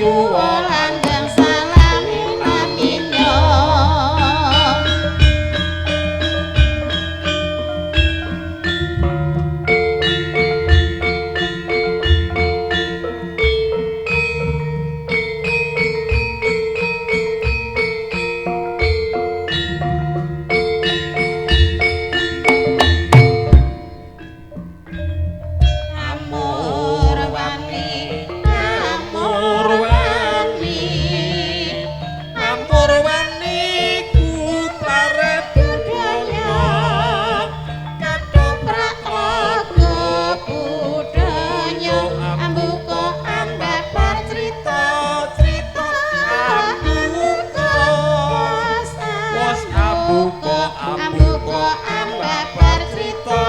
Tatayu langgeng salami laminya. Amur wani, amur wani, Amur wani kuplare budaya, ketoprak tlaga budaya, ambuka ambabar crita crita ambuka wos ambuka ambuka ambabar crita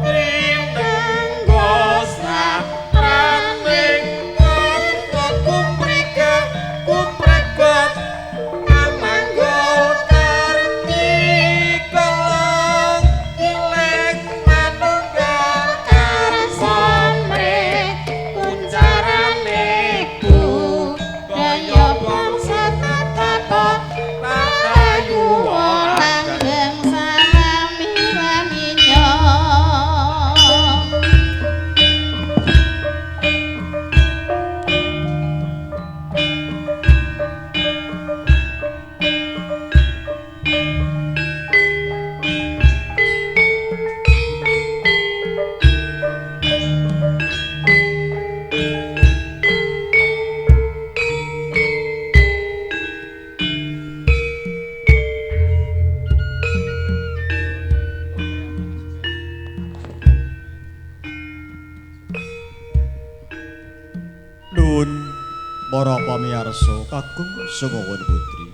trinenggo satraning kota kumreke kumregot amanggol kartika kileng manunggal karsomre kuncarane budaya bangsa tata tatayu langgeng salami laminya. Nuwun para pamirsa kakung sumangga putri.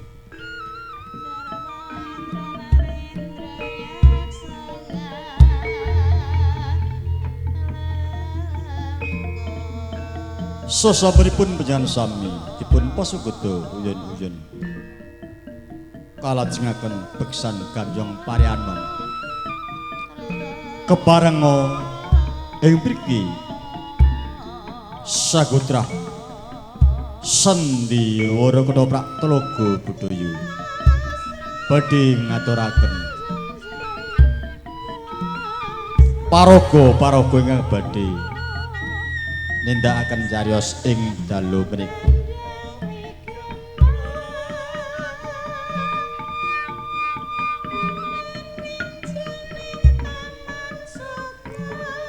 Sasampunipun panjenengan sami dipun pasugeda uyen-uyen kalajengaken beksan Gambyong Parianom. Keparenga ing mriki sagotrah Sendiwara Ketoprak Tlaga Budaya badhe ngaturaken paraga-paraga ingkang badhe nindakaken cariyos ing dalu menika.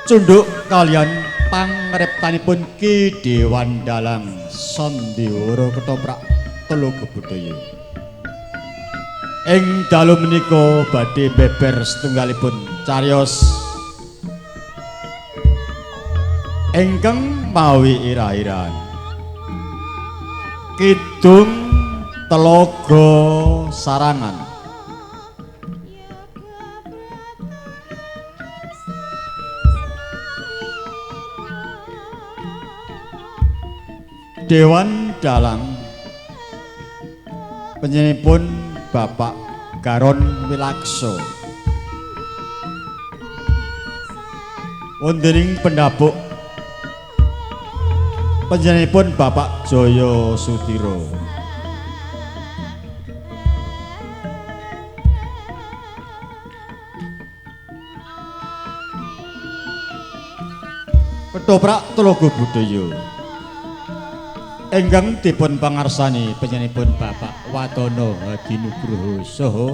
Cunduk kalian pangriptanipun Ki Dewan Dalang Sandiwara Ketoprak Tlaga Budaya. Ing dalu menika badhe beber setunggalipun cariyos ingkang mawi ira-iran Kidung Telaga Sarangan. Dewan Dalang panjenenganipun Bapak Garon Wilakso. Wonten ing pendhabuk panjenenganipun Bapak Jaya Sudiro. Ketoprak Tlaga Budaya ingkang dipun pangarsani panjenenganipun Bapak Watono Hadinugroho saha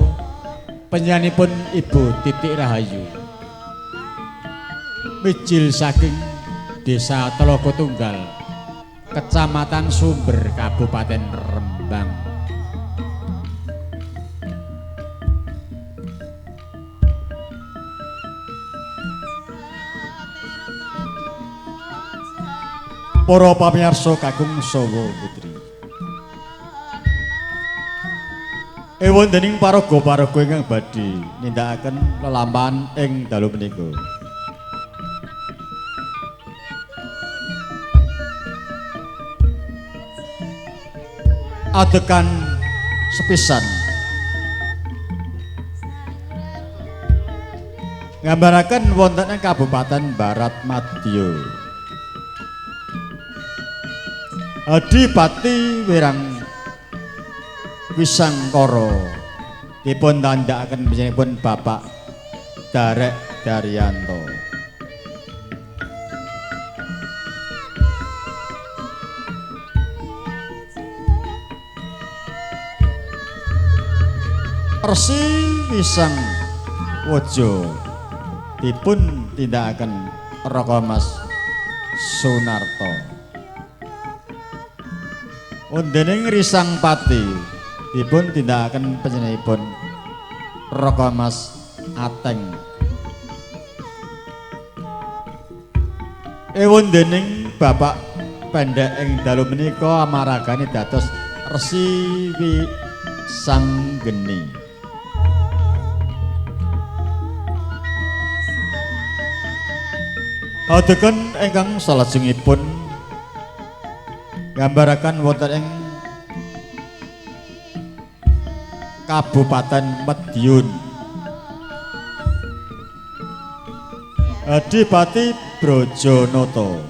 panjenenganipun Ibu Titik Rahayu mijil saking Desa Telaga Tunggal, Kecamatan Sumber, Kabupaten Rembang. Para pamirsa kakung saha putri. Wonten ing paraga-paraga ingkang badhe nindakaken lelampahan ing dalu menika. Adegan sepisan nggambaraken wonten ing Kabupaten Barat Madya. Adipati Wirang Wisangkara dipun tandhakaken panjenenganipun Bapak Darek Daryanto. Resi Wisang Waja dipun tindakaken Raka Mas Sunarto. Wontening Risang Pati dipun tindakaken panjenenganipun Raka Mas Ateng. Ewon dening Bapak Pendek ing dalu menika amaragane dados Resi Wisanggeni. Adegan ingkang salajengipun nggambaraken wonten ing Kabupaten Madiun. Adipati Brajanata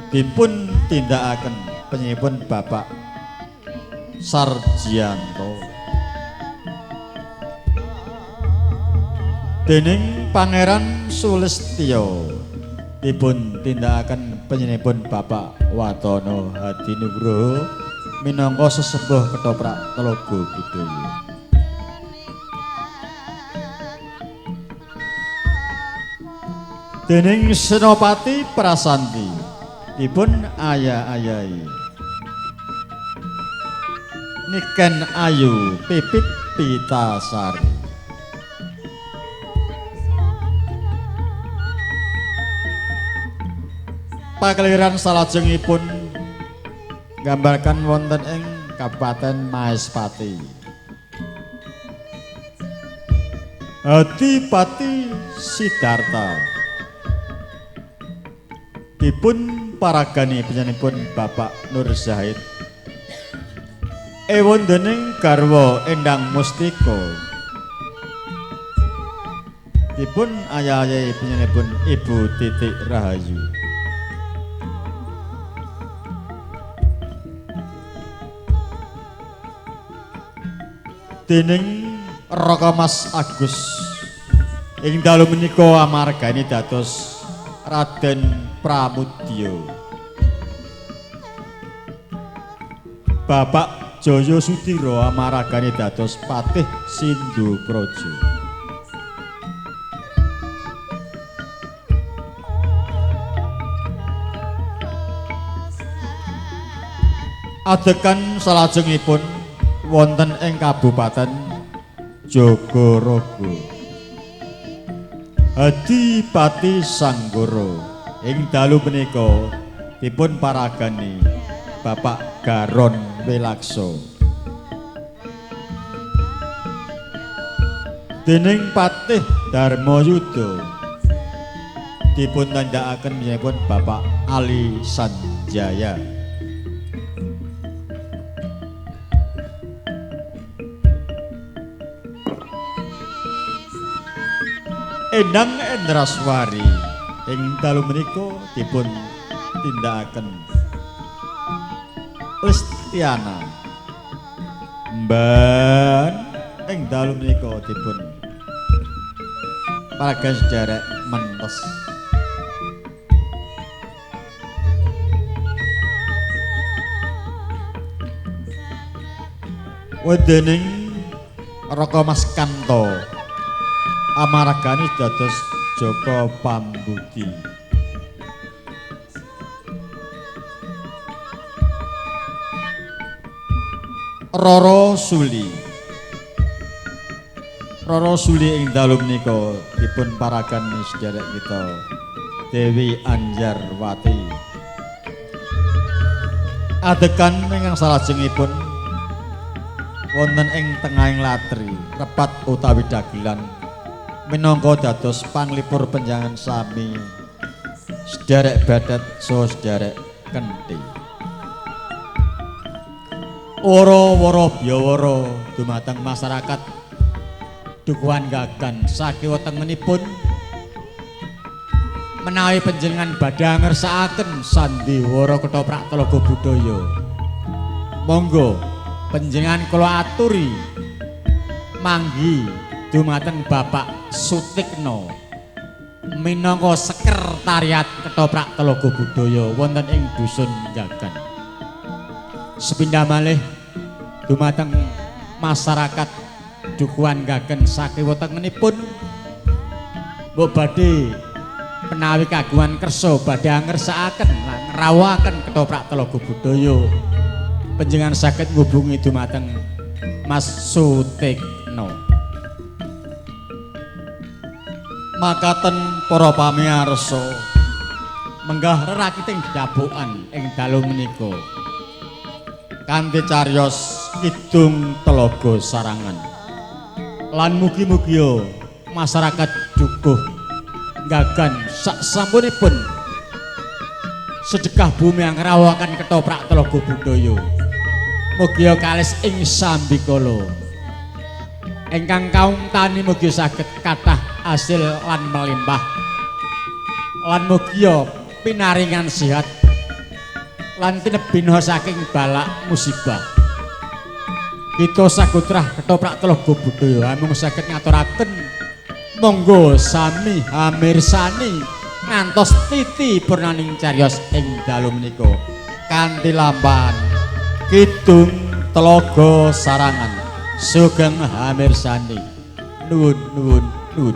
dipun tindakaken panjenenganipun Bapak Sarjianto. Dening Pangeran Sulistya dipun tindakaken panjenenganipun Bapak Watono Hadinugroho minangka sesepuh ketoprak Telaga Budaya. Dening Senopati Prasanti dipun ayah-ayahi Niken Ayu Pipit Pitasari. Pakeliran salajengipun nggambarkan wonten ing Kabupaten Maespati. Adipati Siddhartha dipun paragani panjenenganipun Bapak Nur Zahid. Ewon dening garwa Endang Mustika dipun ayahi panjenenganipun Ibu Titik Rahayu. Dening Raka Mas Agus ing dalu menika amargane dados Raden Pramudya. Bapak Jaya Sudira amaragane dados Patih Sindhu Praja. Adegan salajengipun wonten ing Kabupaten Jagaraga. Adipati Sanggara ing dalu menika dipun paragani Bapak Garon Welaksa. Dening Patih Darmayuda dipun tandhakaken panjenenganipun Bapak Ali Sanjaya. Endang Endraswari ing dalu menika dipun tindakaken Listiana. Mban ing dalu menika dipun paraga sederek mentes. Wedening Raka Mas Kanto amaragane dados Jaka Pambudi. Roro Suli. Roro Suli ing dalu menika dipun paragani sederek kita Dewi Anjarwati. Adegan ingkang salajengipun wonten ing tengahing latri repat utawi dagelan minangka dados panglipur panjenengan sami sederek badet saha sederek kenthi. Wara-wara byawara dumateng masyarakat Dukuhan Gagan sakiwa tengenipun Menawi panjenengan badhe ngersakaken sandiwara ketoprak Telaga Budaya, monggo panjenengan kula aturi manggi dumateng Bapak Sutikno minangka sekretariat Ketoprak Telaga Budaya wonten ing Dusun Gagan. Sepindah malih dumateng masyarakat Dukuhan Gagan sakiwa tengenipun mbok badhe menawi kagungan kersa badhe ngersakaken lan ngrawuhaken Ketoprak Telaga Budaya, panjenengan saged ngubungi dumateng Mas Sutikno. Makaten para pamirsa, menggah rerakiting dapukan ing dalu menika kanthi cariyos Kidung Telaga Sarangan. Lan mugi-mugi masyarakat Dukuh Gagan sak sampunipun sedekah bumi ngrawuhaken Ketoprak Telaga Budaya, mugi kalis ing sambikala. Ingkang kaum tani mugi saged kathah hasil lan melimpah, lan mugi pinaringan sehat lan tinebina saking balak musibah. Kita sagotrah Ketoprak Telaga Budaya amung saged ngaturaken monggo sami hamirsani ngantos titi purnaning cariyos ing dalu menika kanthi lampahan Kidung Telaga Sarangan. Sugeng hamirsani. Nuwun nuwun nuwun.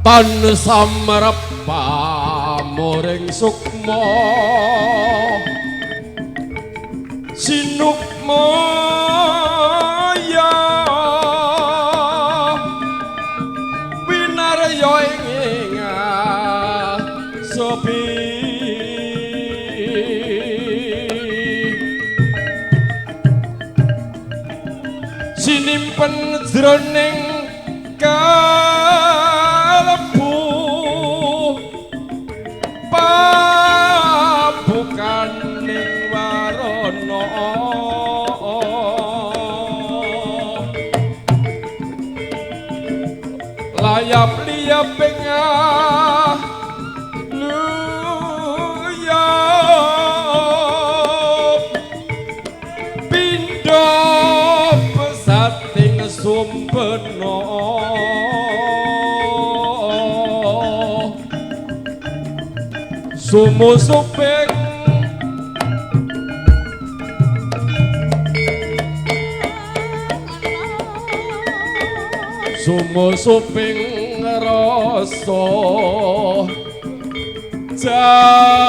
Tan samrepa muring sukma sinukmaya winarya ing sopi sinimpen jroning kalebu ning warana layap liyap ing luyap pindha pesating sumpena sumusuping sumusuping rasa jati.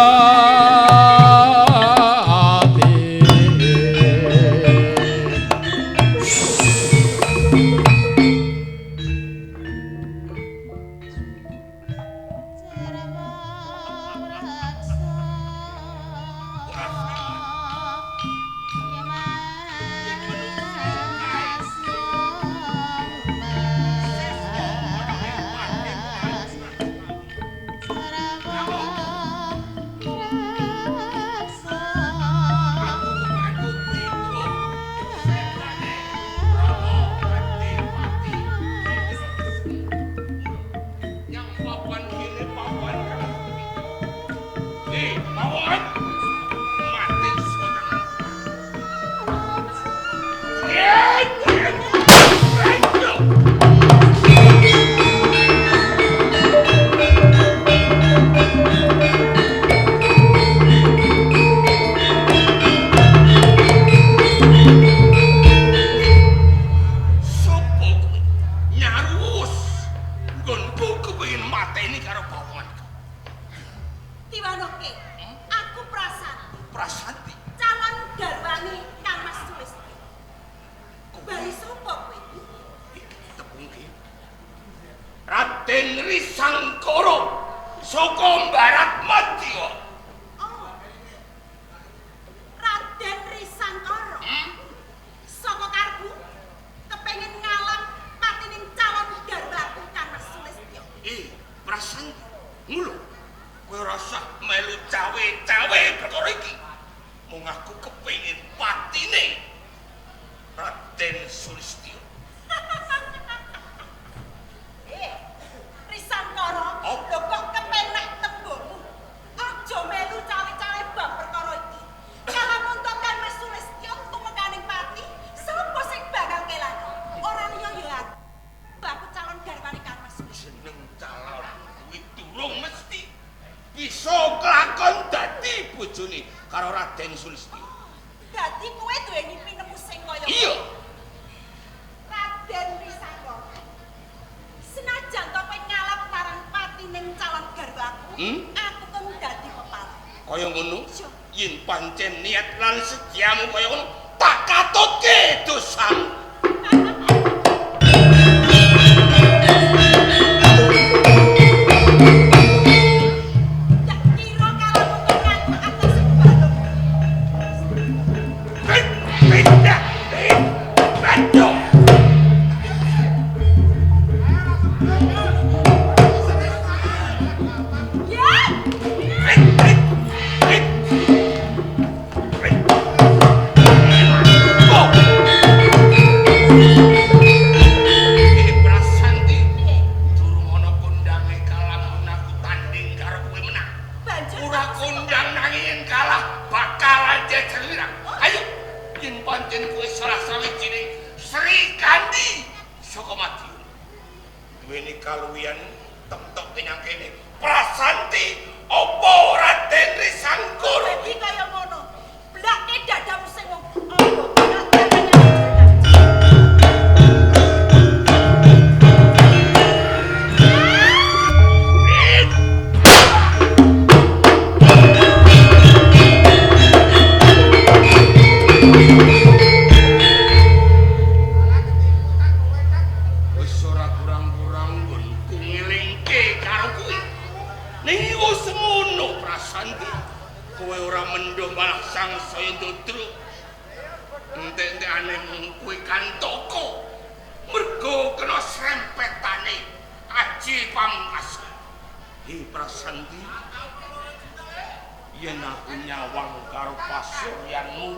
Yen aku nyawang karo pasuryanmu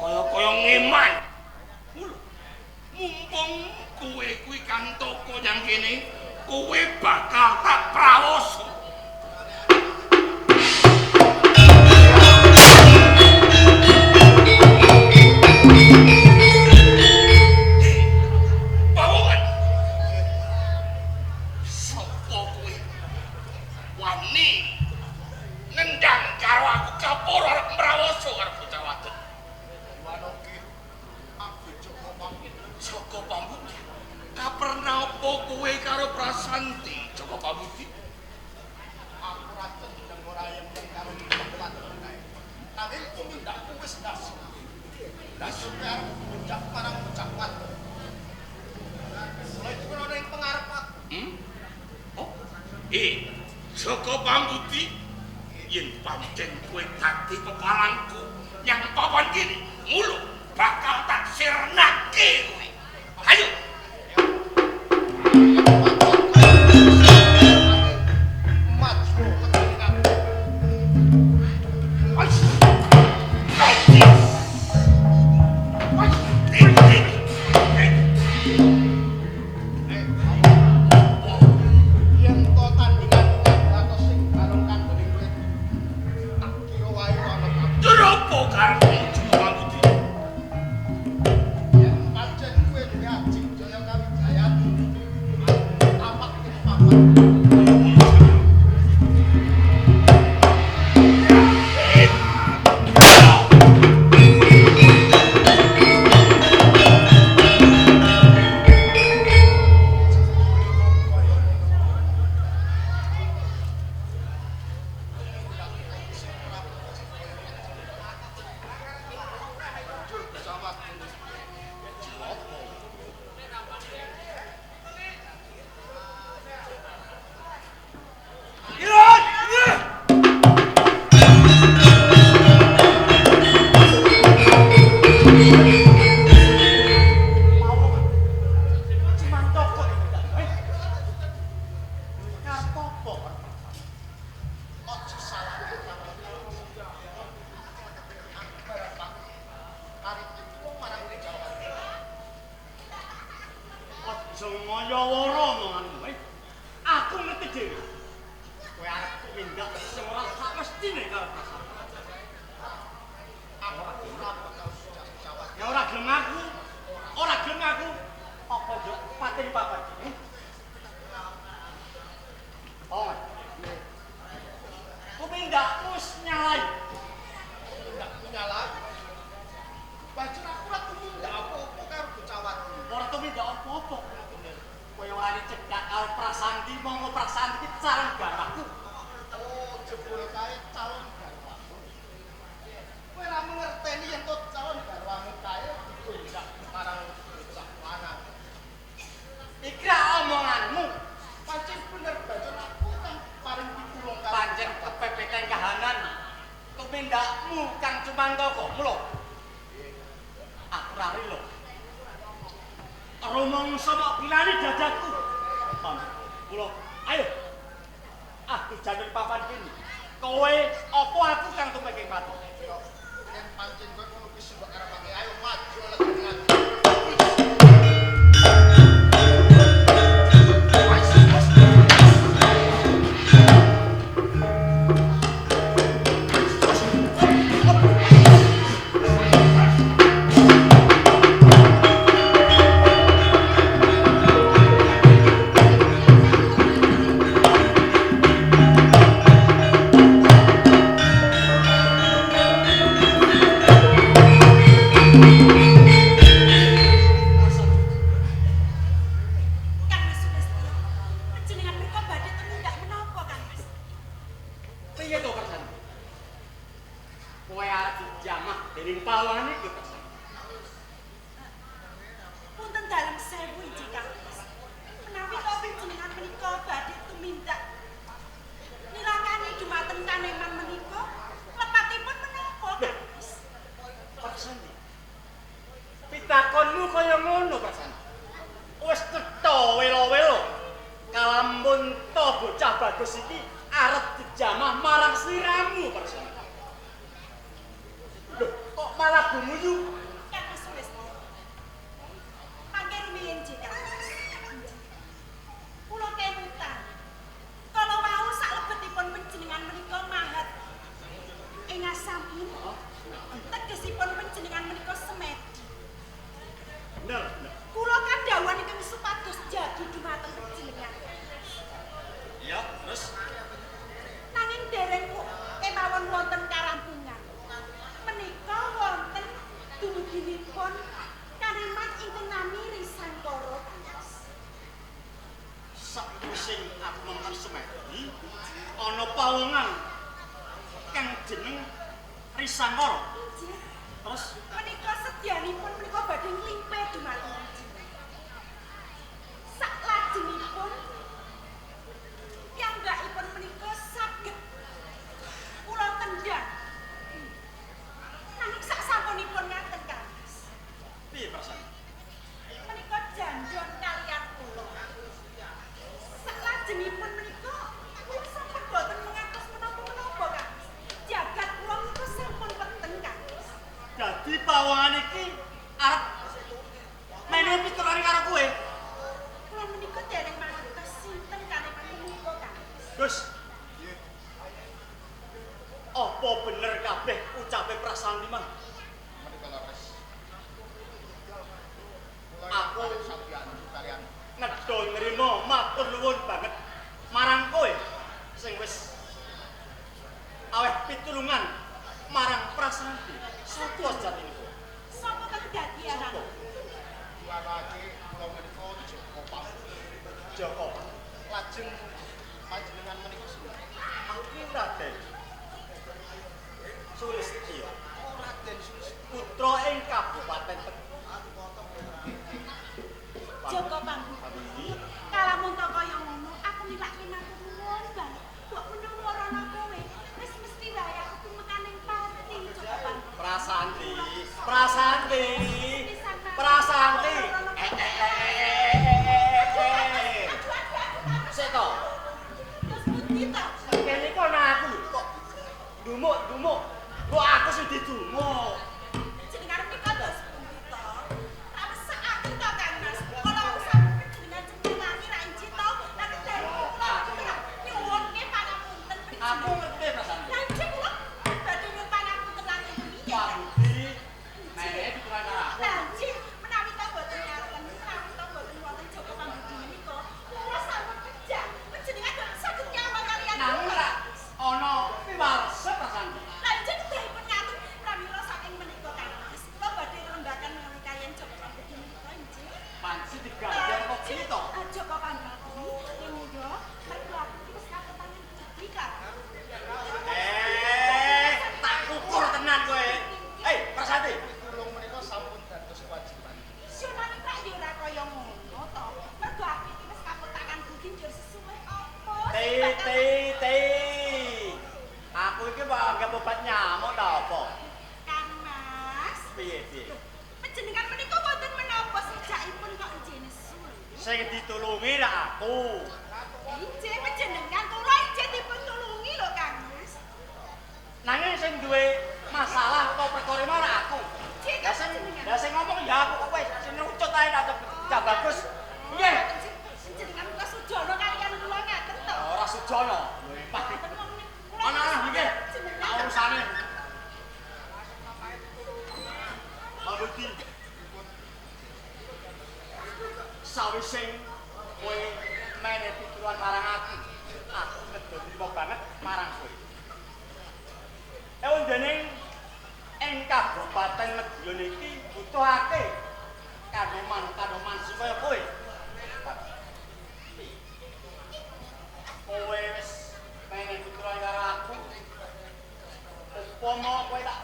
kaya-kaya ngeman. Mumpung kowe kuwi kantoko nyang kene, kowe bakal tak prawoso. Pawongan. Sopo kowe? Wani nendang karo aku kapur arep mrawoso karo bocah wadon. Wanoke aku Joko Pambudi. Joko Pambudi. Kaperna apa kowe karo Prasanti, Joko Pambudi? Aku ora tendeng ora yen karo wadon kae. Nanging tumindakku wis ndas. Ndas arep bocah marang bocah wadon. Mulai iku ana ing pengarep aku. Oh. Joko Pambudi, yen pancen kowe dadi pepalangku nyang papan kene, mulu bakal tak sirnake kowe. Ayo. Maju kecil aku. Yen to tandingan atos sing bareng kandhane kowe. Tak kira wae ana kabeh. Kenapa karepmu Joko Pambudi? Yen pancen kowe duwe aji Jaya Kawijayan, tapak ing papan. Aja salah arep pitulung marang Jawa. Aja ngayawara omonganmu, eh. Aku ngerti dhewe. Kowe arep tumindak sing ora sakmestine karo Prasanti. Aku ora bakal bocah Ya ora gelem aku. Ora gelem aku. Apa yo pating papan iki? Oh. Tumindakmu wis nyalai. Tumindakku nyalai. Banjur aku ora tumindak apa-apa karo bocah wadon. Ora tumindak apa-apa. Kowe wani cedhak karo Prasanti, monggo Prasanti iki calon garwaku. Oh, jebule kae calon garwamu. Kowe ora mangerteni yen to calon garwamu kae ditundak marang bocah lanang. Iki ra omonganmu. Pancen bener banjur aku kang paring pitulung karo Pancen kepepeten kahanan. Tumindakmu kang Cumantaka mula. Aku ra rila. Rumangsa mok pilani dadaku. Pam, kula ayo. Aku jamin papan kene. Kowe apa aku kang tumengking pati? Yen pancen kowe ngono kuwi sing mbok karepake ayo maju legene aku. Kang Mas Sulistyo, panjenengan mriku badhe tumindak menapa, Kang Mas? Piye to Prasanti? Kowe arep dijamah dening pawangane iki Prasanti. Punten dalem sewu inggih, Kang Mas. Menawi kok panjenengan menika badhe tumindak nirakani dumateng kaneman menika, lepatipun menapa, Kang Mas? Prasanti. Pitakonmu kaya ngono, Prasanti. Wis cetha welo-welo. Kalamun to bocah bagus iki arep dijamah marang sliramu. ora gumuyu. Kang Mas Sulistyo. Mangke rumiyin Kang Mas. Kula kemutan. Kala wau saklebetipun panjenengan menika mahat ing asampun. Tegesipun panjenengan menika semedi. Bener, bener. Kula kadhawuhan ingkang supados jagi dumateng panjenengan. Iya, terus nanging dereng kemawon wonten karampungan. Menika wonten dumuginipun kalimat ingkang nami Risangkara Kang Mas. Sakwise aku mempan semedi ana pawongan kang jeneng Risangkara. Inggih. Terus menika sedyanipun menika badhe nglimpe dumateng panjenengan. Saklajengipun piyambakipun menika saged kula tendhang. Nanging saksampunipun ngaten Kang Mas. Piye perasaan? Menika jandon kaliyan kula. Saklajengipun menika kula sampun boten mengantos menapa-menapa Kang Mas. Jagat kula menika sampun peteng Kang Mas. Dadi pawongan iki arep menehi pitulungan karo kowe. Kula menika dereng mangertos sinten kaneman menika Kang Mas. Gus. Apa bener kabeh ucape Prasanti mang? Menika leres. Aku sabiyantu kalian nedha nrimo matur nuwun banget marang kowe sing wis aweh pitulungan marang Prasanti. Sapa sejatine kowe? Sapa kang dadi aran? Duwanake kula menika Joko Pambudi. Joko. Lajeng panjenengan menika sinten? Aku Raden Sulistyo. Oh, Raden Sulistyo. Putra ing Kabupaten Tegal. Joko Pambudi. Kalamun to kaya ngono, aku nilake matur nuwun banget. Mbok menawa ora ana kowe, wis mesti wae aku tumekaning pati Joko Pambudi. Prasanti, Prasanti, Prasanti. Sik to. Terus pundi to? Kene kok ana aku lho kok dumuk-dumuk. Kok aku sing didumuk. Jenengan menika terus pundi to? Ra mesak aku to Kang Mas. Kala sampun panjenengan cemplungi ra inji to, lah kedai kula nyuwunke pangapunten panjenengan. Aku ngerti Prasanti. Lah inji kula badhe nyuwun pangapunten langkung piye Kang? Pambudi, menehi pitulungan karo aku. Lah inji menawi to boten ngaten, menawi to boten wonten Joko Pambudi menika, kula sampun pejah. Panjenengan boten saged nyawang kaliyan Nanging kula. ora ana piwalese Prasanti. Lah inji kedahipun ngaten pramila saking menika Kang Mas. Kula badhe ngrembakan menawi kaliyan Joko Pambudi menika inji. Panci diganjar kok piye to? Joko Pambudi, ngene yo, mergo aku iki wis kapetangan budi Kang. Tak kukur tenan kowe. Prasanti. Pitulung menika sampun dados kewajiban. Sunane tak yo ora kaya ngono to. Mergo aku iki wis kapetangan budi njur sesuai apa Tei sing bakal tei tei. Aku iki kok anggap obat nyamuk ta apa? Kang Mas. Piye piye? Panjenengan menika wonten menapa sejakipun kok nggih nesu lho. Sing ditulungi ra aku. Injih panjenengan kula injih dipun tulungi lho Kang Mas. Nanging sing duwe masalah utawa perkara mau ora aku. Injih Lah sing panjenengan. lah sing ngomong ya aku kok wis sing ngerucut ae tak cah bagus. Piye? Panjenengan kok sujono kaliyan kula ngaten to. Ora sujono. Mboten wong kula Ana ana iki. Tak urusane. Pambudi. Sawise kowe menehi pitulungan marang aku, aku nedha trima banget marang kowe. Ewon dening ing Kabupaten Madiun iki butuhake kanoman-kanoman sing kaya kowe. Kowe wis menehi pitulungan karo aku. Upama kowe tak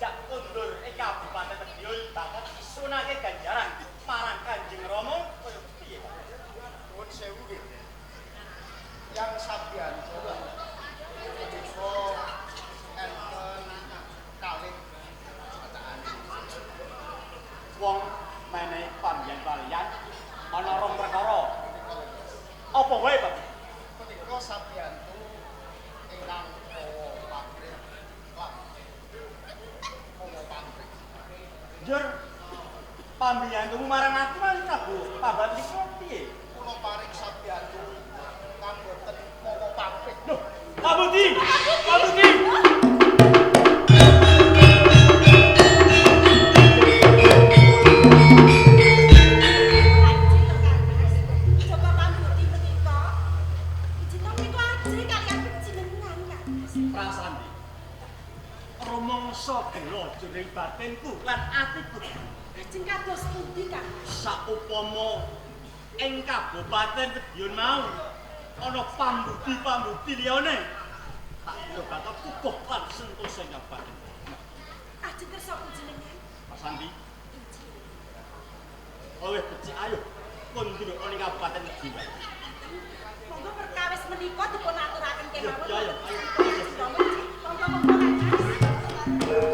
jak kundur ing Kabupaten Madiun bakal tak isunake ganjaran marang Kanjeng Rama kaya piye? Nuwun sewu nggih. Yang sabiyantu menika enten kalih bacaan. Wong menehi pambiyan kaliyan ana rong perkara. Apa wae, Pak? Menika sabiyantu ingkang bawa pamrih lan bawa pamrih. Njur pambiyantumu marang aku Mas Prabu Pambat niku piye? Kula paring sabiyantu kang boten mawa pamrih. Lho, Pambudi! Pambudi! Coba Pambudi menika. Ijin menika ajri kaliyan panjenengan, Kang. Prasandi. Rumangsa gelo jroning batinku lan atiku. Ajeng kados pundi, Kang? Saupama ing Kabupaten Madiun mau ana pambudi-pambudi liyane, tak kira bakal kukuh lan sentosa ing batin. Ajeng kersa panjenengan. Prasandi, luwih becik ayo kondur ana ing Kabupaten Madiun. Monggo perkawis menika dipun aturaken kemawon. Yo, yo, ayo. Monggo monggo Kang.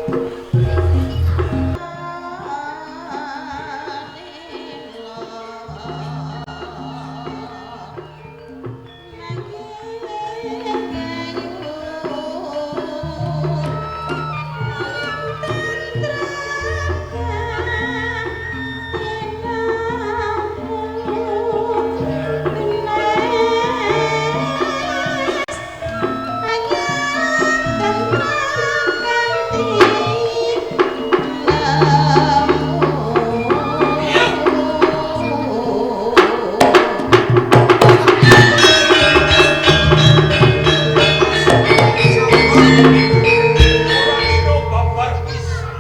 Ora ira babar pisan.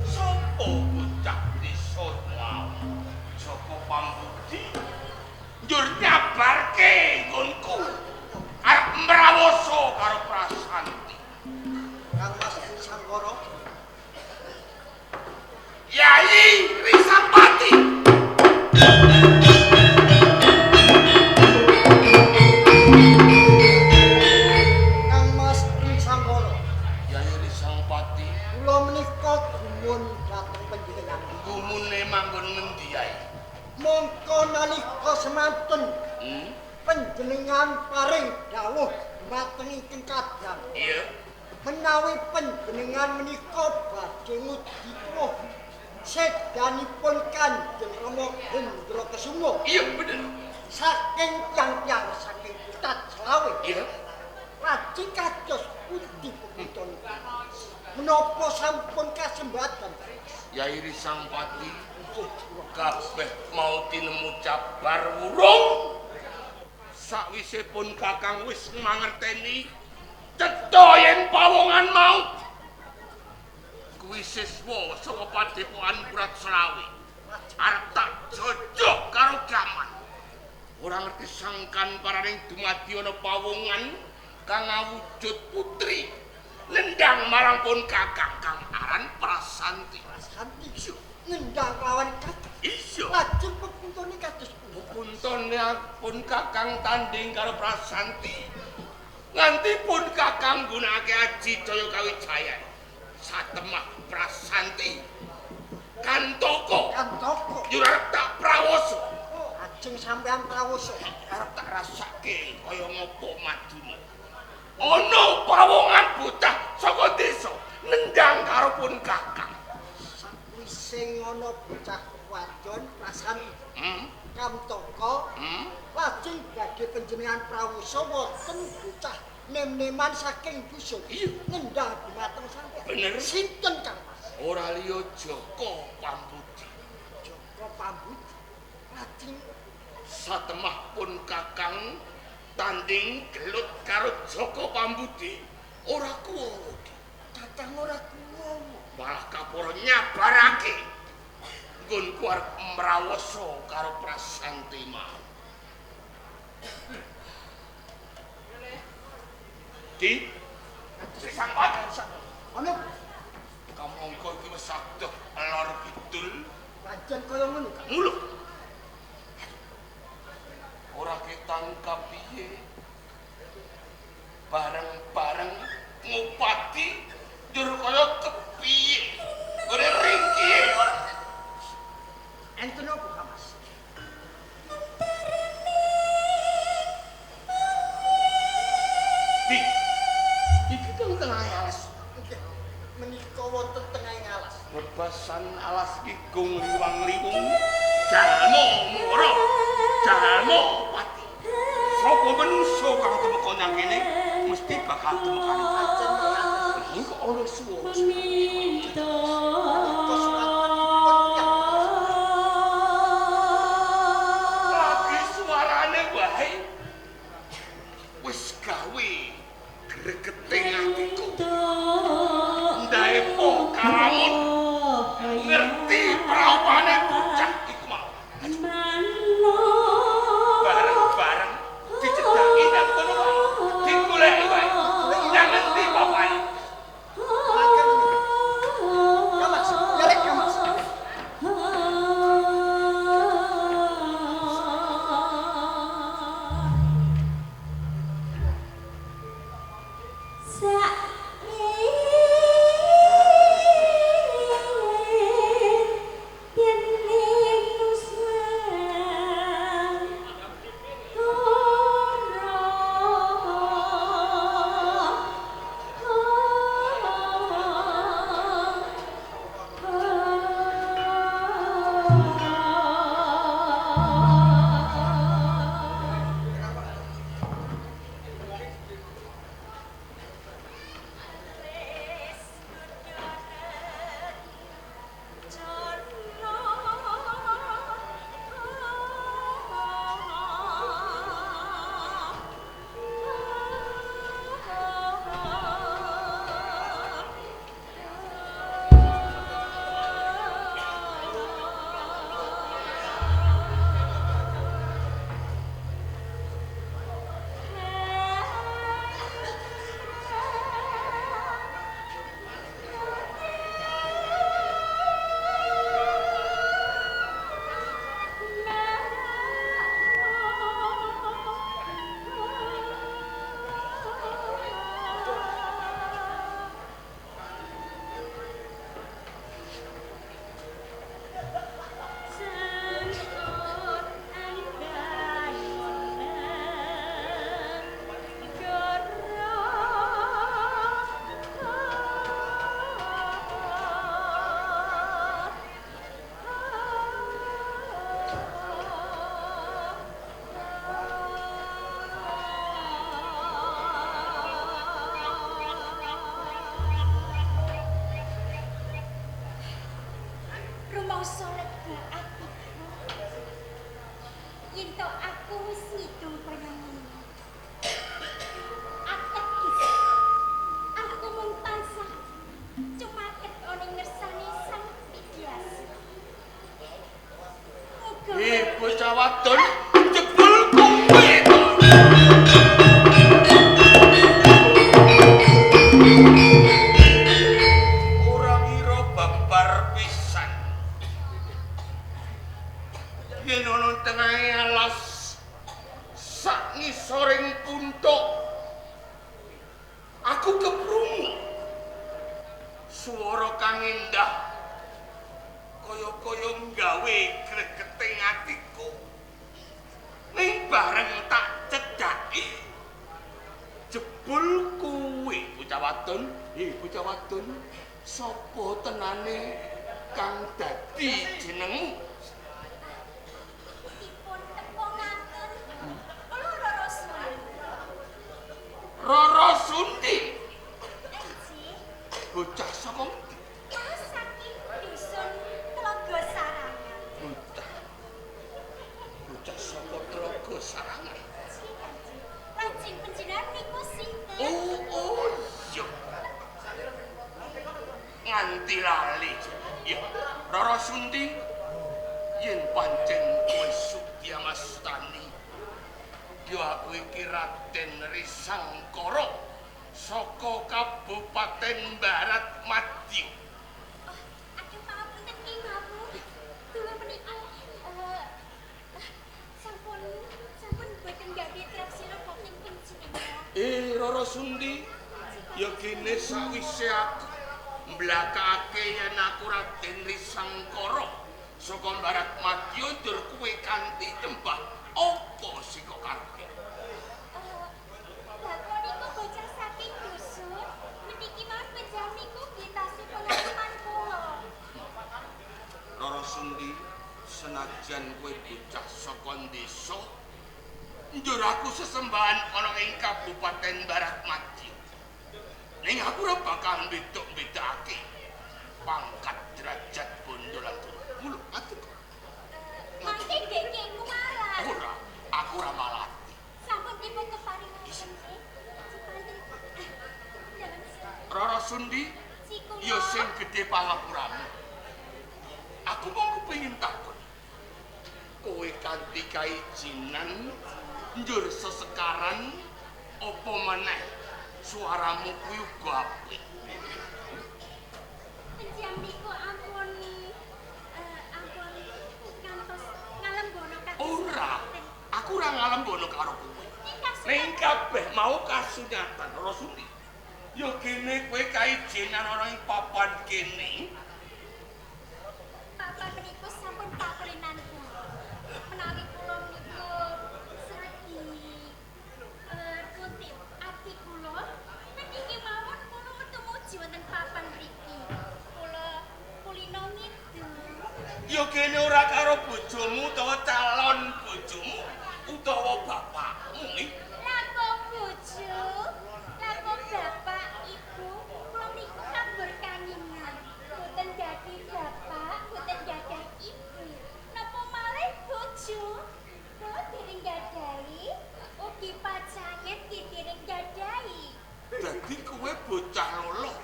Sopo bocah desa mau? Joko Pambudi njur nyabarke nggonku. Arep mrawoso karo Prasanti. Kang Mas Sangkara, Yai Risampati. Kang Mas Sangkara, Yai Risampati kula menika gumun dhateng panjenengan. gumune manggon ngendi yai? Mongko nalika semanten Hmm? panjenengan paring dawuh dhumateng ingkang kadang. Iya. Menawi panjenengan menika badhe ngudi tuwuh sedanipun Kanjeng Rama Hendra Kesuma Iya bener. saking tiyang-tiyang saking Putat Selawe. Iya. Lajeng kados pundi pepundhon? Menapa sampun kasembatan? Yai Risampati kabeh mau tinemu cabar wurung. Sakwise pun Kakang wis mangerteni cetha yen pawongan mau kuwi siswa saka padepokan Purat Selawe. Arep tak jojoh karo gaman. Ora ngerti sangkan paraning dumadi ana pawongan kang awujud putri nendang marang pun Kakang kang aran Prasanti. Prasanti nendang lawan Kakang. Iya. Lajeng pepuntone kados pundi? Puntone pun Kakang tanding karo Prasanti. Nganti pun Kakang nggunakake aji Jaya Kawijayan. Satemah Prasanti. Kantoko Kantoko. yo arep tak prawoso. Lajeng sampean prawoso. Arep tak rasake kaya ngopo madune. Ana pawongan bocah saka desa nendang karo pun Kakang. Sakwise ngono bocah wadon Prasanti Hmm? Kantoko Hmm? lajeng badhe panjenengan prawoso wonten bocah nem-neman saking dusun. Iya. Nendang dumateng sampean. Bener. Sinten Kang Mas? Ora liya Joko Pambudi. Joko Pambudi. Lajeng Satemah pun Kakang tanding gelut karo Joko Pambudi ora kuwowo. Kakang ora kuwowo. Malah kaporo nyabarake nggonku arep mrawoso karo Prasanti mau. Di Sangpat Ana kamangka iki wis adoh lor kidul pancen kaya ngono Kang. muluk. Ora ketangkap piye. Bareng-bareng ngupati njur kaya kepiye. Ora ringkihe ora. Enten apa Kang Mas? Di. Iki kang tengah alas. Nggih. Menika wonten tengahing alas. Bebasan alas kigung liwang-liwung jalma mara jalma pati. Sapa manungsa kang tumeka nang kene mesti bakal tumekane pacen. Iki kok ana swara. Lagi suarane wae wis gawe gregeting atiku. Ndaepo kalamun ngerti praupane bocah iku mau. Bareng-bareng dicedhaki nang kono wae, digoleki wae. Nang ngendi bapake? Ya Mas, ya rek ya Mas. Rumangsa lega atiku yen to aku wis ngidung kaya ngene. Ategese aku mung tansah cumaket ana ing ngersane Sang Widyasa. Muga Bocah wadon jebul kowe to. Ora ngira babar pisan. Yen ana tengahe alas sak ngisoring puntuk aku keprungu swara kang endah kaya-kaya nggawe gregeting atiku. Ning bareng tak cedhaki jebul kuwe bocah wadon. Bocah wadon, sapa tenane kang dadi jenengmu? Dipun tepungaken kula Rara Sundi. Rara Sundi, Enjih, bocah saka ngendi? Kula saking dusun Tlaga Sarangan. Bocah. Bocah saka Tlaga Sarangan. Enjih, enjih. Lajeng panjenengan niku sinten? Oh, iya. Nganti lali. Ya, Rara Sundi, yen pancen kowe sugih mastani, ya aku iki Raden Risangkara saka Kabupaten Barat Madya. Oh, aduh pangapunten Ki Mabu. Kula menika sampun sampun boten gawe trapsila boten panjenengan. Rara Sundi, ya kene sawise aku mblakake yen aku Raden Risangkara saka Barat Madya ndur kowe kanthi tembah apa sing kok karepe? Lah kula niku bocah saking dusun, meniki mawon panjenengan niku nggih tasih pengalaman kula. Sundi, senajan kowe bocah saka desa, njur aku sesembahan ana ing Kabupaten Barat Madya. Ning aku ora bakal mbedok-mbedokake pangkat derajat bondo lan turun. Mula ati kok. Mangke nggih kumalah. Ora, aku ora malati. Sampun dipun keparingaken nggih. Rara Sundi, ya sing gedhe pangapuramu. Aku mung kepengin takon. Kowe kanthi kaijinan njur sesekaran apa meneh suaramu kuwi uga apik. Penjian niku ampun ampun ngantos ngalembono kados. Ora, aku ora ngalembono karo kowe. Ning kabeh mau kasunyatan Rara Sundi. Ya kene kowe kaijinan ana ing papan kene. Papan niku sampun pakulinan kula. Menawi kula niku sregi kunti ati kula, niki mawon kula metu muji wonten papan mriki. Kula kulino ngidul. Ya kene ora karo bojomu utawa calon bojomu utawa bapakmu ih. Lah kok bojo, lah kok bapak ibu, kula niku kabur kanginan. Boten dadi bapak, boten gadah ibu. Napa malih bojo? Kula dereng gadahi, ugi pacangen ki dereng gadahi. Dadi kowe bocah lolo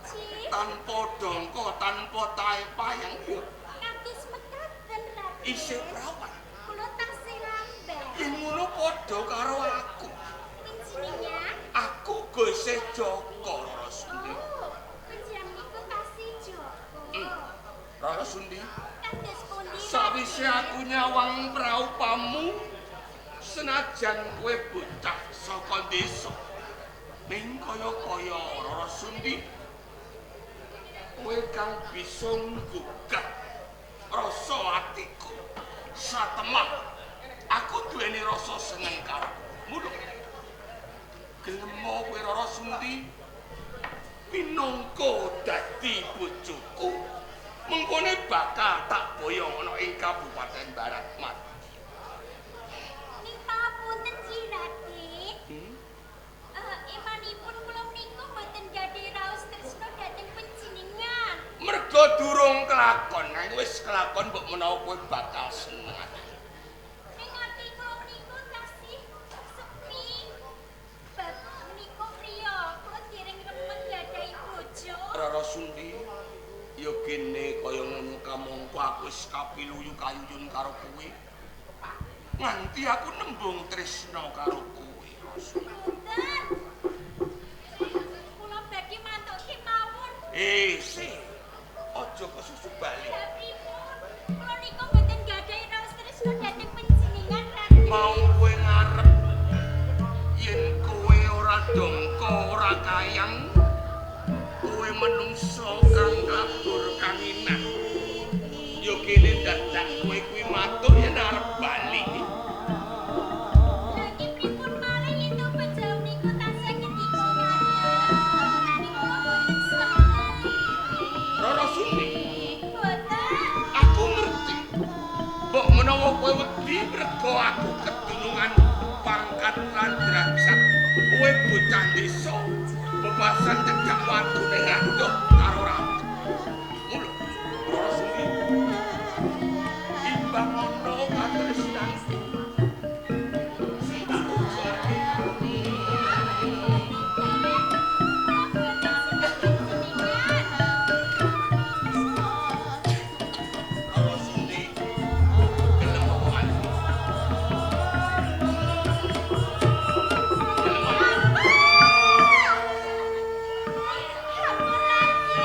Ci, tanpa dongko, tanpa tae payang ya kados mekaten Raden. Isih prawan. Kula taksih lambat. Yen ngono padha karo aku. Panjenengan? Aku uga isih Jaka Rara Sundi. Oh, panjenengan niku tasih Jaka. Rara Sundi, Kados pundi? sawise aku nyawang praupamu, senajan kowe bocah saka desa, ning kaya-kaya Rara Sundi, kowe kang bisa nggugah rasa atiku. Satemah aku duweni rasa seneng karo kowe. Gelem kowe Rara Sundi pinangka dadi bojoku, mengkone bakal tak boyong ana ing Kabupaten Barat Madya. Ning pangapunten Ki Raden. Imanipun kula niku mboten gadhahi raos tresna dhateng panjenengan. Merga durung kelakon, nek wis kelakon mbok menawa kowe bakal seneng. Ning ati kula niku tasih sepi. Bab menika priya, kula dereng remen gadhahi bojo. Rara Sundi, ya kene kaya ngono kamangka aku wis kapiluyu kayuyun karo kowe. Nganti aku nembung tresna karo kowe. Mboten. Kula badhe mantuk kemawon. Sih. Aja kesusu bali. Lah pripun? Kula niku mboten gadhahi raos tresna dhateng panjenengan Raden. Mau kowe ngarep yen kowe ora dongko, ora kayang, kowe menungso kang kabur kanginan. Ya kene dadak kowe kuwi matur yen arep bali. Lah ki pripun malih yen to bejau niku tansah ngendika ngaten. Ning kula mboten seneng. Rara Sundi, Mboten. aku ngerti. Mbok menawa kowe wedi mergo aku kedunungan pangkat lan derajat. Kowe bocah desa, bebasan cedhak watune adoh karo ratu. Mula, Rara Sundi, imbang ana katresnanku. Sing tak ujarke. Kula mboten seneng panjenengan. Rara Sundi, gelem apa aku? Gelem aku? Ampun Raden.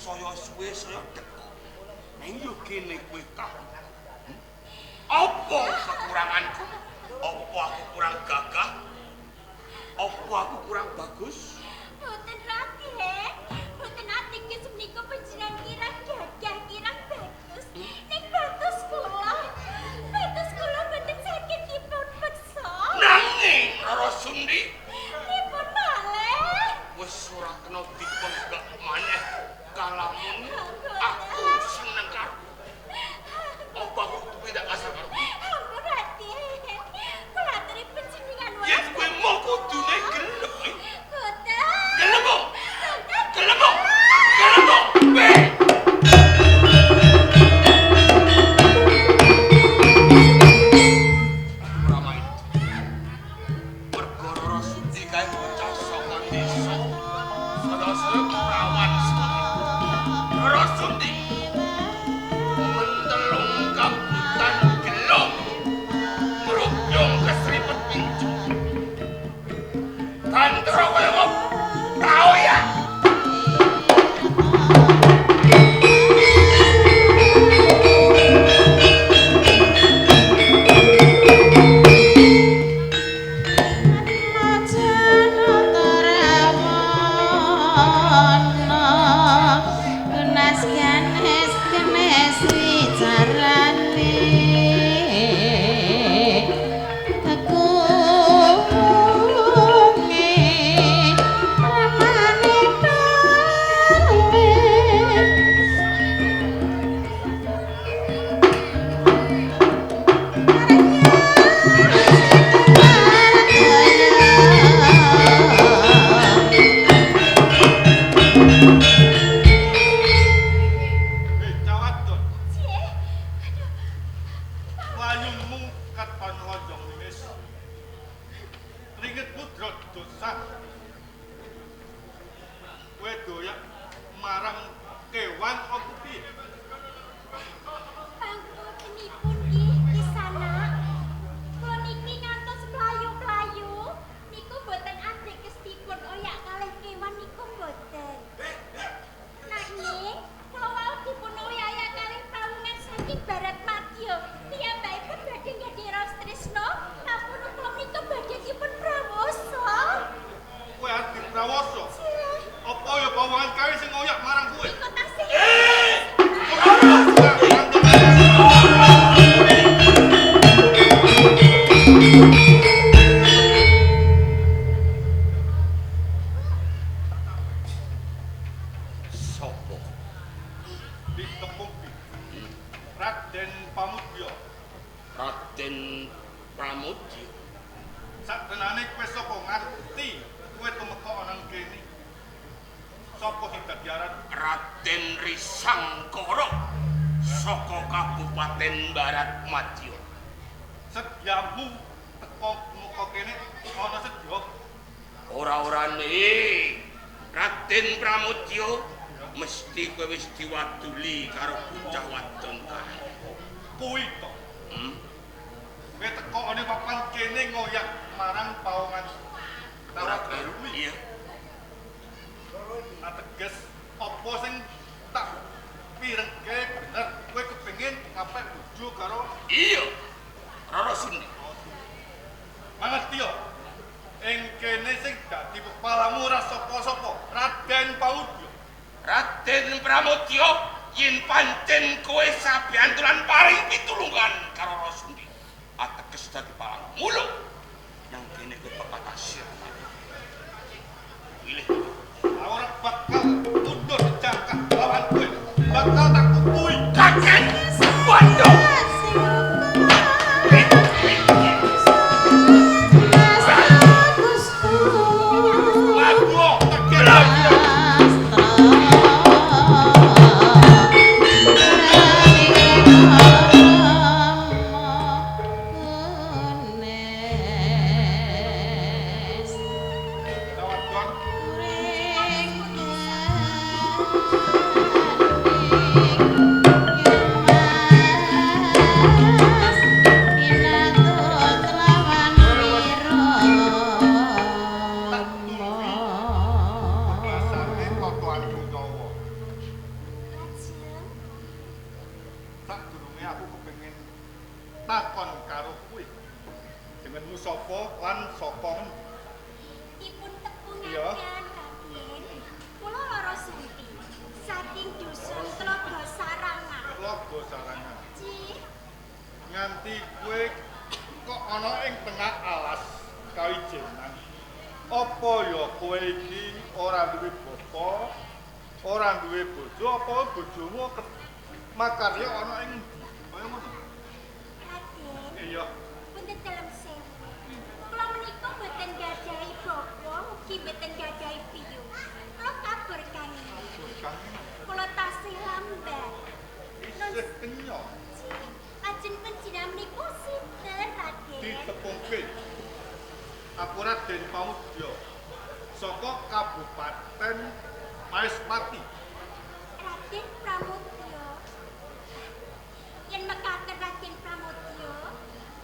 Saya suwe saya dekuk. Ning yo kene kowe tahu. Apa kekuranganku? Apa aku kurang gagah? Apa aku kurang bagus? Mboten Raden. Mboten ateges menika panjenengan kirang gagah, kirang bagus. Ning batus kula. Batus kula mboten saged dipun peksa. Nanging Rara Sundi dipun malih. Wis ora kena dipenggak maneh kalamun aku seneng karo. Apa aku tumindak kasar karo? Ampun Raden. Kula aturi panjenengan wae. Yen kowe mau kudune gelem. Mboten. Gelem kok. Gelem kok. Gelem kok. Ora main. Mergo Rara Sundi kae bocah saka desa. Saya prawan sekali. Rara Sundi mentelung kabutan gelong ngruyung kesripet pincu. Gandara kaya ngopo? Tau ya. Diwaduli karo bocah wadon kae. Kuwi to. Kowe teko ana papan kene ngoyak marang pawongan. Ora kleru. Iya. Ateges apa sing tak pirengke bener kowe kepengin ngapek bojo karo iya. Rara Sundi. Mangerti yo. Ing kene sing dadi kepalamu ora sapa-sapa, Raden Pamudya. Raden Pramudya yen pancen kowe sabiyantulan paring pitulungan karo Rara Sundi ateges dadi palang muluk nang kene kowe bakal tasir. Pilih ora bakal mundur jangkah lawan kowe, bakal tak kukui kakek waduh. Takon karo kowe. Jenengmu sapa lan saka ngendi? Dipun tepungaken Raden. Kula Lara Sunti saking dusun Tlaga Sarangan. Tlaga Sarangan. Cih, Nganti kowe kok ana ing tengah alas kawijenan. Apa ya kowe iki ora duwe bapa, ora duwe bojo, apa bojomu makarya ana ing endi? Kaya ngono. Raden. Iya. Punten dalem sewu. Kula menika mboten gadhahi bapa, ugi mboten gadhahi piyung. Kula kabur kangen. Kula tasih lambat. Isih kenya. Lajeng panjenengan menika sinten, Raden? Ditepungke. Aku Raden Pamudya saka Kabupaten Maespati. Raden Pramudya. Yen mekaten Raden Pramudya,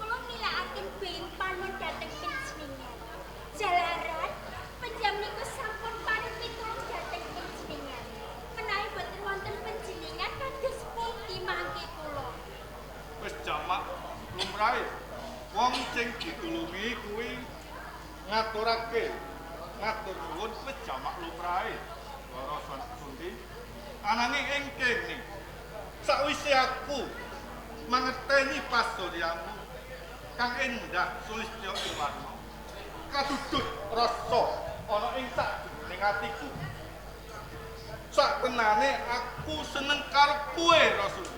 kula ngilakaken bing panuwun dhateng panjenengan. Jalaran panjenengan niku sampun paring pitulung dhateng panjenengan. Menawi boten wonten panjenengan kados pundi mangke kula? Wis jamak lumrahe. Wong sing ditulungi kuwi ngaturake ngatur nuwun wis jamak lumrahe. Lara Sunti. Ananging ing kene sakwise aku mangerteni pasuryamu kang endah sulistya ing warna kadudut rasa ana ing sakjroning atiku. Saktenane aku seneng karo kowe, Rasul.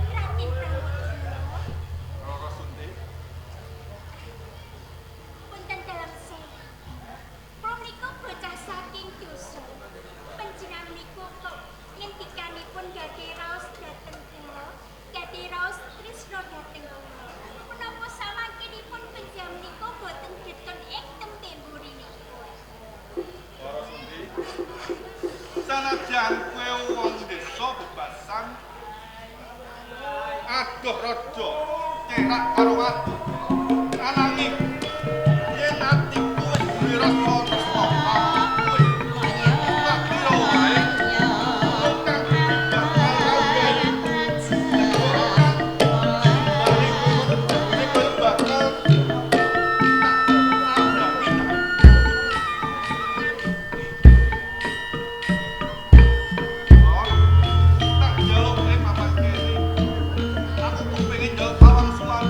Raden Pramudya, Rara Sunti, punten dalem sewu. Kula menika bocah saking dusun. Panjenengan niku kok ngendikanipun gadhe raos dhateng kula, gadhe raos tresna dhateng kula. Menapa samangkinipun panjenengan menika boten getun ing tembe mburinipun? Rara Sunti. Sanajan kowe wong desa bebasan adoh raja cerak karo watu. Ananging yen atiku wis duwe rasa tresna marang kowe, tak kira wae kang bakal kabeh negara kang bali kowe bakal tak tabraki. Tak jaluk ing papan kene. Aku kepengin njaluk pawangsulan.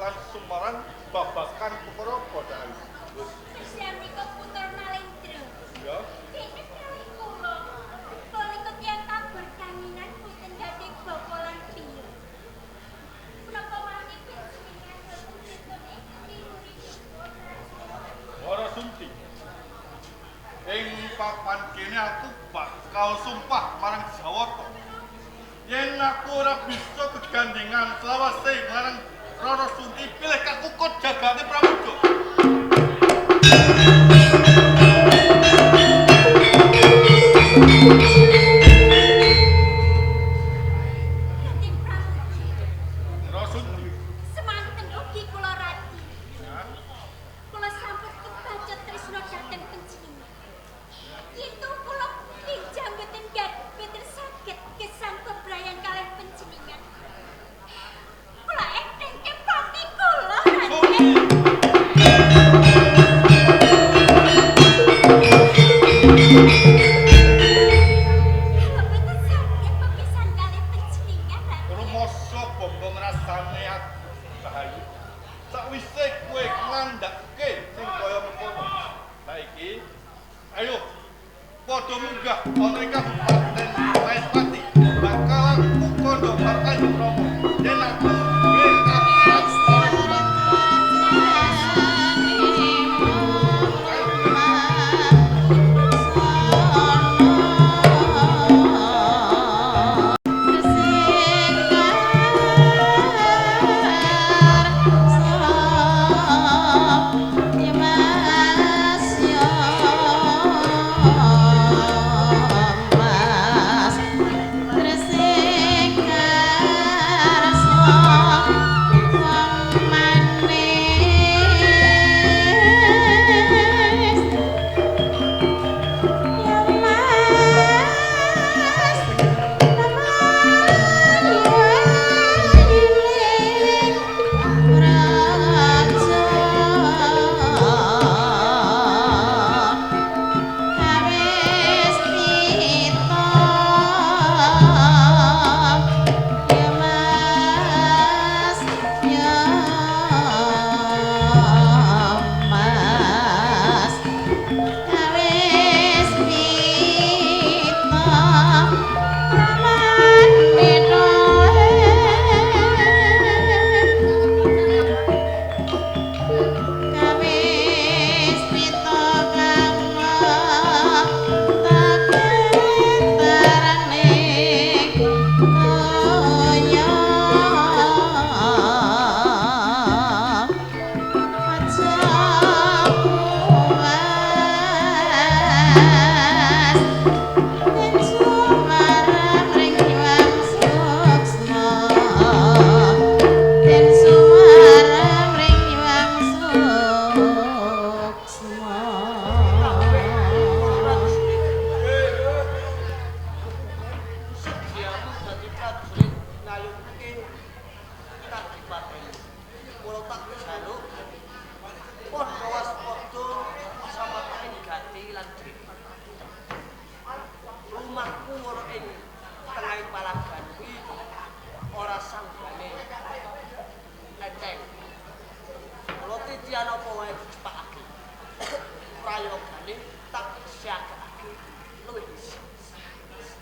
katon sumeran babagan perkara apa Dayu? Siam nika putra Nalendra. Ya. Dene kalih kula. Kula niku tiyang kabur kanginan boten gadhah bapa lan piye. Menapa malih panjenengan boten sinten ing wiwuri dipun Ora Sunti. Ing papan kene aku bakal sumpah marang Jawata. Yen aku ora bisa kegandengan selawase marang Roro Sunti pilih kakukut jagate Pramuja. Raden Pramuja. Roro Sunti. Semanten ugi kula radi. Kula sampun kebacut tresna dhateng panjenengan. Yentu kula pinjam boten boten saged gesang bebrayan kalih panjenengan. Kula entengke pati kula Raden. Kula boten saged pepisan kalih panjenengan Raden. Rumoso bombong rasane aku Rahayu. Sakwise kowe ngandhake sing kaya mengkono. Saiki ayo padha munggah ana ing Kabupaten Maespati. Bakal aku kandha marang Kanjeng Rama. Yen aku duwe kapan.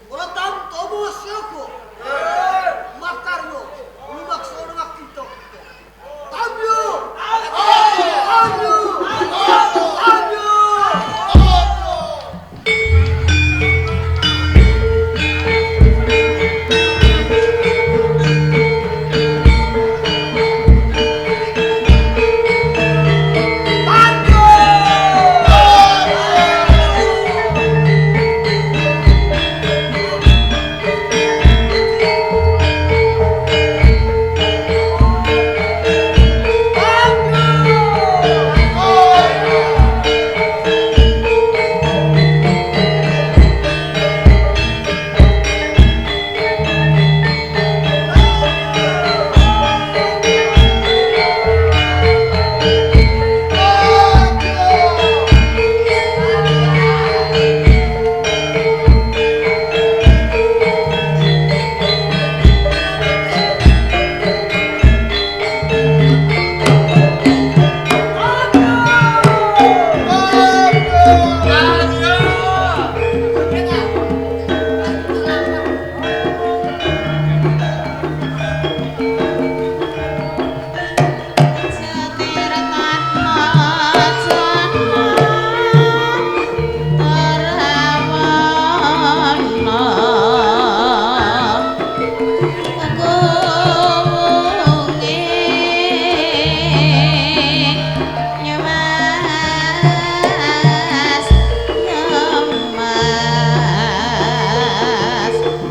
Kula tamtomu siaku.